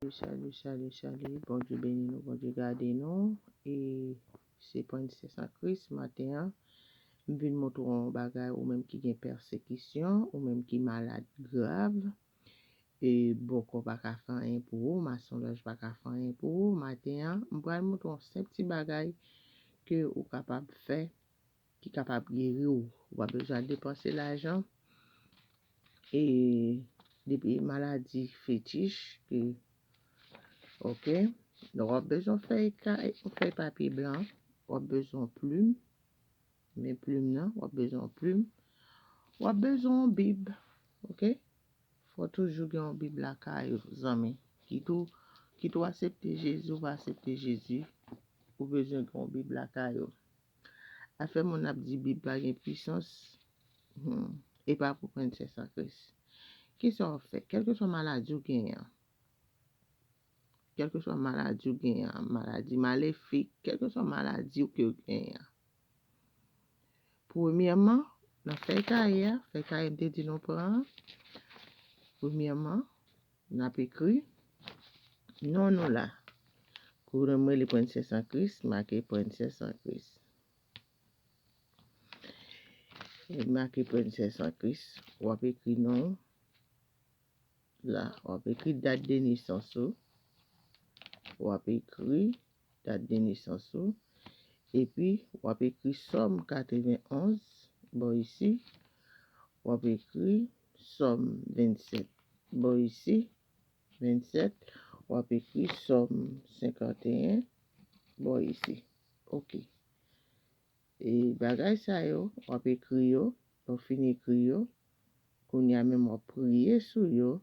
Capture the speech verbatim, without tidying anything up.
Salut, salut, salut, salut. Bondye beni nou, Bondye gade nou. E se Prensès an Kris maten an. M vin montre w yon bagay, ou menm ki gen pèsekisyon, ou menm ki malad grav. E bòkò pa ka fè anyen pou ou, masonlaj pa ka fè anyen pou ou. Maten an, m pral montre w yon senp ti bagay ke ou kapab fè, ki kapab geri w. Ou pa bezwen depanse lajan. E depi maladi fetich, ke, ok, donk w ap bezwen fèy kay, yon fèy papye blan, w ap bezwen plim, men plim nan, w ap bezwen plim, w ap bezwen yon bib, ok? Fò toujou gen yon bib lakay ou, zanmi. Kit ou, kit ou aksepte Jezi, ou pa aksepte Jezi, ou bezwen gen yon bib lakay ou. Afè moun ap di bib pa gen pwisans, hmm, e pa pou Prensès an Kris. Kisa w ap fè? Kèlkeswa maladi w genyen an, kèlkeswa maladi w genyen an, maladi malefik, kèlkeswa maladi w ke w genyen an. Premyèman, nan fèy kaye a, fèy kaye m te di nou pran an, premyèman, n ap ekri non nou la. Koulè m rele Prensès an Kris, make Prensès an Kris. E make Prensès an Kris, w ap ekri non w la, w ap ekri dat de nesans ou, w ap ekri dat de nesans ou, epi w ap ekri sòm katrevenonz bò isi, w ap ekri sòm vennsèt bò isi, vennsèt, w ap ekri sòm senkanteyen bò isi. Ok. E bagay sa yo, w ap ekri yo, lè w fin ekri yo, kounye a menm w ap priye sou yo,